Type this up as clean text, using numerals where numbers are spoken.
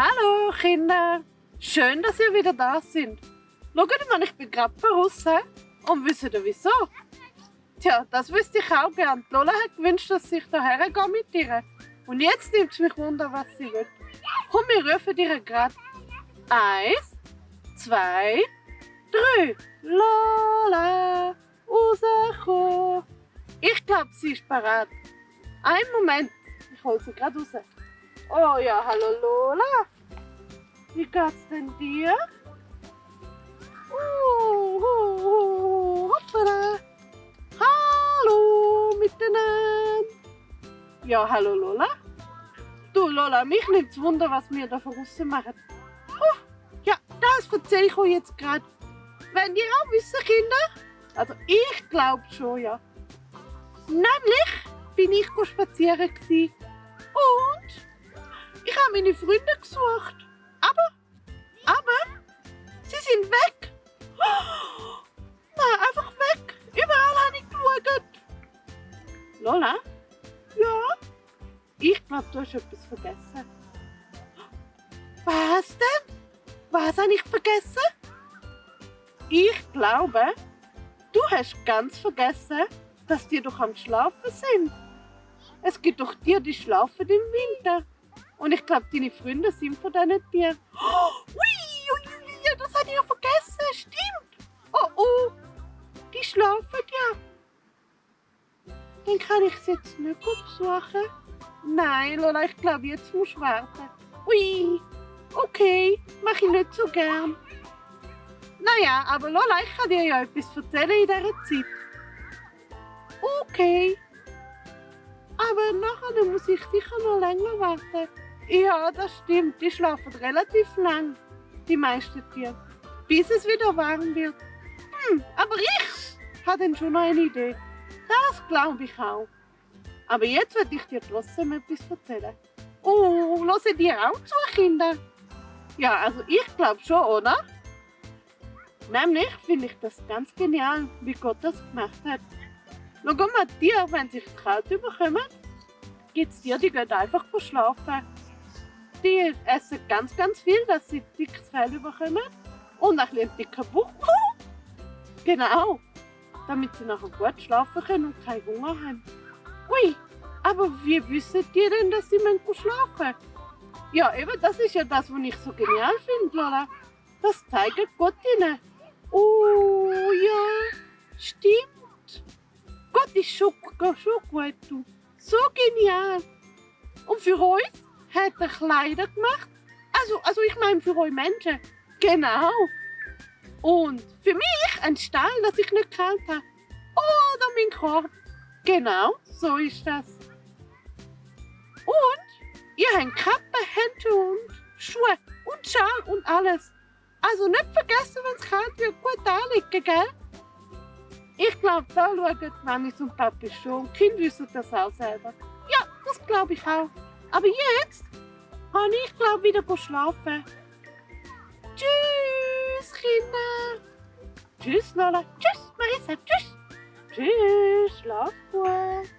Hallo Kinder, schön, dass ihr wieder da sind. Schaut mal, ich bin gerade draußen und wisst ihr wieso? Tja, das wüsste ich auch gern. Lola hat gewünscht, dass ich daher gehe mit ihr. Und jetzt nimmt es mich wunder, was sie will. Komm, wir rufen dir gerade. 1, 2, 3. Lola, rauskommen. Ich glaube, sie ist bereit. Einen Moment, ich hole sie gerade raus. Oh ja, hallo Lola. Wie geht's denn dir? Hoppala. Hallo miteinander. Ja, hallo Lola. Du Lola, mich nimmt's Wunder, was wir da draussen machen. Ja, das erzähle ich euch jetzt gerade. Wenn ihr auch wissen, Kinder? Also ich glaube schon, ja. Nämlich bin ich spazieren gewesen. Und ich habe meine Freunde gesucht. Aber sie sind weg. Nein, einfach weg. Überall habe ich geschaut. Lola? Ja? Ich glaube, du hast etwas vergessen. Was denn? Was habe ich vergessen? Ich glaube, du hast ganz vergessen, dass die doch am Schlafen sind. Es gibt doch Tiere, die schlafen im Winter. Und ich glaube, deine Freunde sind von diesen Tieren. Ui, das habe ich ja vergessen. Stimmt. Oh, die schlafen ja. Dann kann ich sie jetzt nicht gut besuchen. Nein, Lola, ich glaube, jetzt musst du warten. Ui, okay, mache ich nicht so gern. Naja, aber Lola, ich kann dir ja etwas erzählen in dieser Zeit. Okay. Aber nachher muss ich sicher noch länger warten. Ja, das stimmt. Die schlafen relativ lang, die meisten Tiere. Bis es wieder warm wird. Aber ich habe dann schon noch eine Idee. Das glaube ich auch. Aber jetzt werde ich dir trotzdem etwas erzählen. Oh, hören dir auch zu, Kinder? Ja, also ich glaube schon, oder? Nämlich finde ich das ganz genial, wie Gott das gemacht hat. Schau mal, Tiere, wenn sie kalt überkommen, gibt es Tiere, die gehen einfach schlafen. Die essen ganz, ganz viel, dass sie dickes Fell bekommen und ein bisschen dicker Bauch. Genau, damit sie nachher gut schlafen können und keinen Hunger haben. Ui, aber wie wissen die denn, dass sie schlafen müssen? Ja, eben, das ist ja das, was ich so genial finde, Lola. Das zeigt Gott ihnen. Oh ja, stimmt. Gott ist schon gut, du. So genial. Und für uns hat er Kleider gemacht. Also ich meine für euch Menschen. Genau. Und für mich ein Stall, dass ich nicht kalt habe. Oder mein Korb. Genau, so ist das. Und ihr habt Kappen, Hände und Schuhe und Schal und alles. Also nicht vergessen, wenn es kalt wird, gut anlegen, gell? Ich glaube, da schauen Mami und Papi schon. Die Kinder wissen das auch selber. Ja, das glaube ich auch. Aber jetzt kann ich, glaube wieder schlafen. Tschüss, Kinder. Tschüss, Lola. Tschüss, Marisa. Tschüss. Tschüss, schlaf gut.